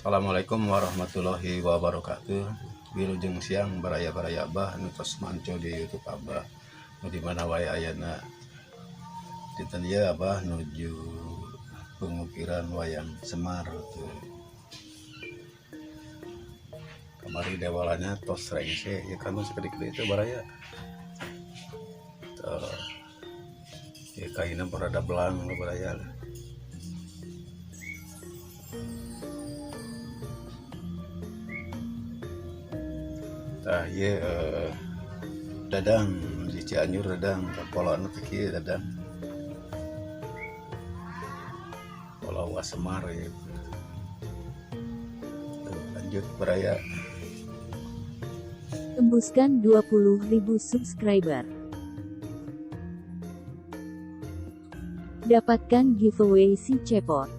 Assalamualaikum warahmatullahi wabarakatuh. Wilujeng siang baraya-baraya Abah nu tos manco di YouTube Abah. Nu di mana wae ayana. Dinten ieu Abah nuju pengukiran wayang Semar tuh. Kamari dewalanya tos rengse ya kan sakedik itu baraya. Tuh. Ya kaina berada belang baraya lah. Tah ieu Dadang di Cianjur Dadang polana teh kieu Dadang. Pola Semar ya. Tuh, lanjut baraya. Tembuskan 20.000 subscriber. Dapatkan giveaway si Cepot.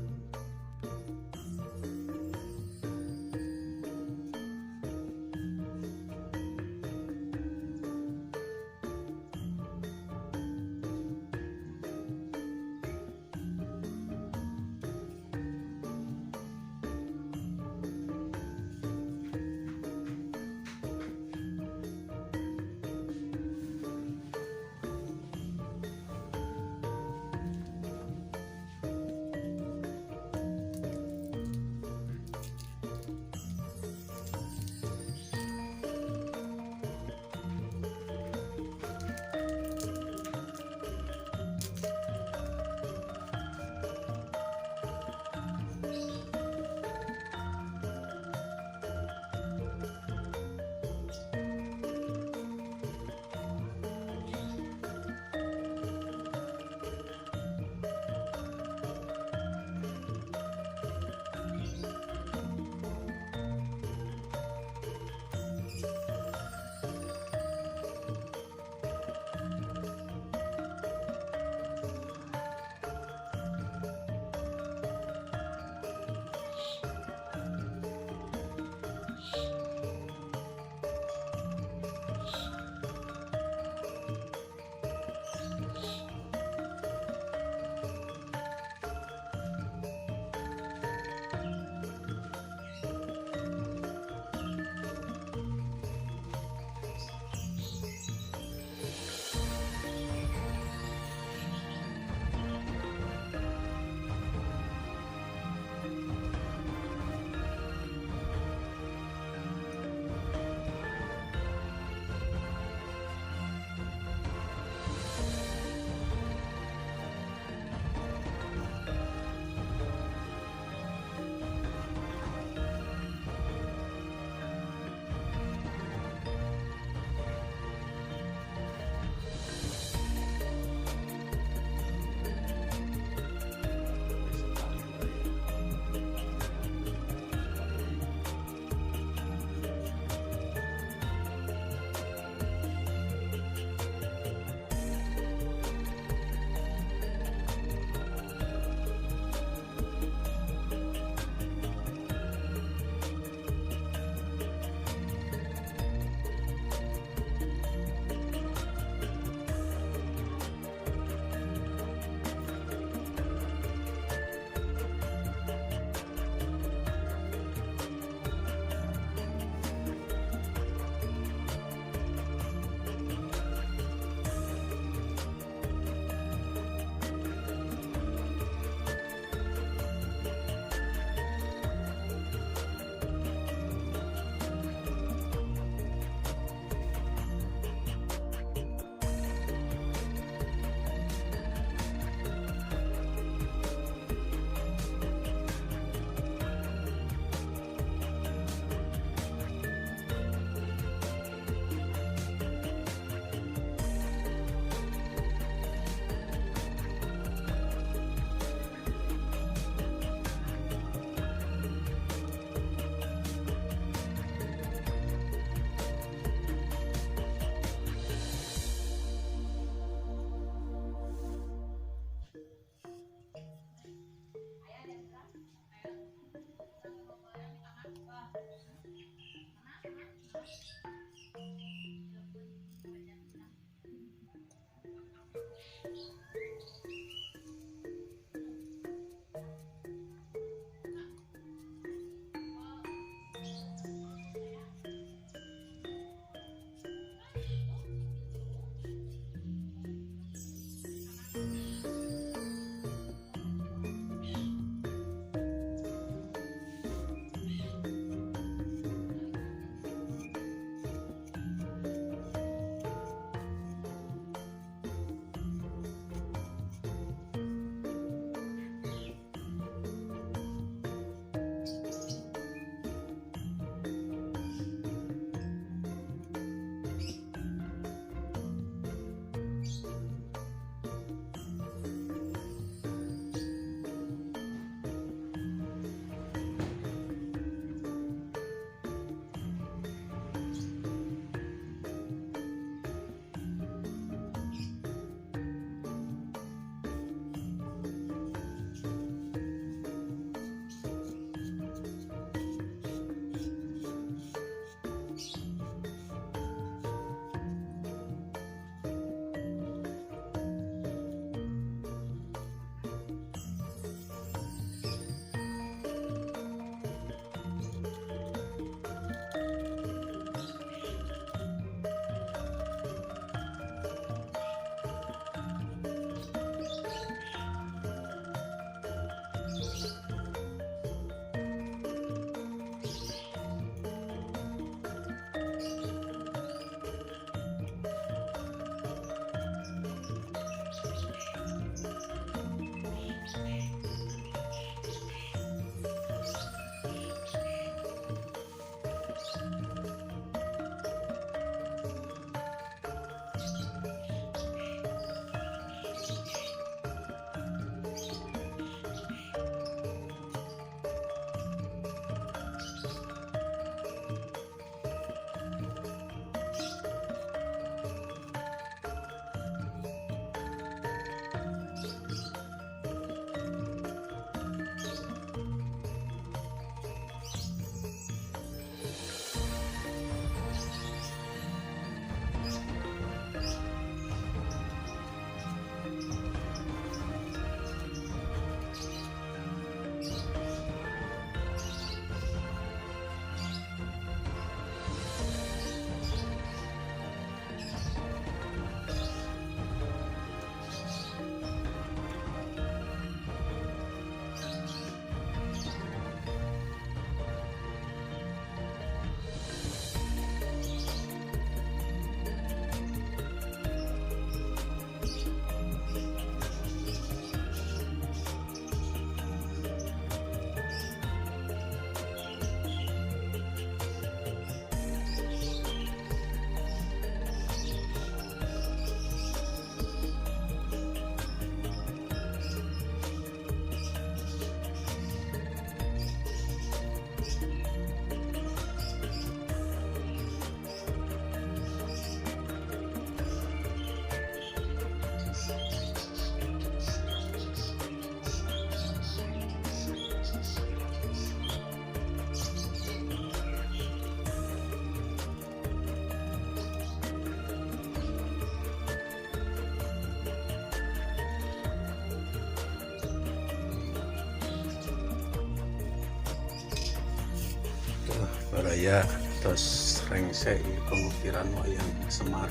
Baraya, tos rengse ieu pengukiran wayang Semar.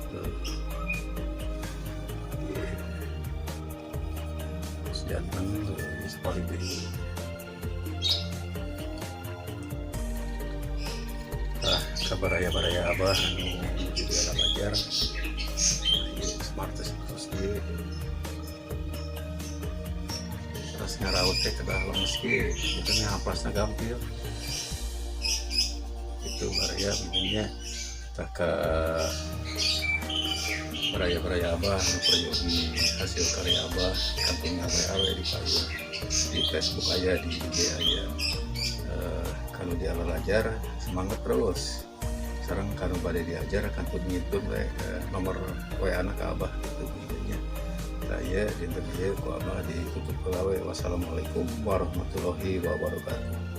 Tuh. Ieu. Terus janten tuh ieu sapalih deui. Tah ka baraya-baraya Abah anu nuju di alam ajar. Ieu Semar teh sapertos ieu. Terus ngaraut teh kedah lemes kieu, itu ngaplasna gampil. Itu baraya begininya. Tah ka baraya-baraya Abah anu peryogi hasil karya Abah kantun WA we di payun. Di Facebook aya, di IG aya. Kalau di ajar semangat terus. Sareng kanu bade diajar kantun ngintun we nomor WA na ka Abah gitu nya. Tah ieu dinten ieu ku Abah ditutup heula we. Wassalamualaikum warahmatullahi wabarakatuh.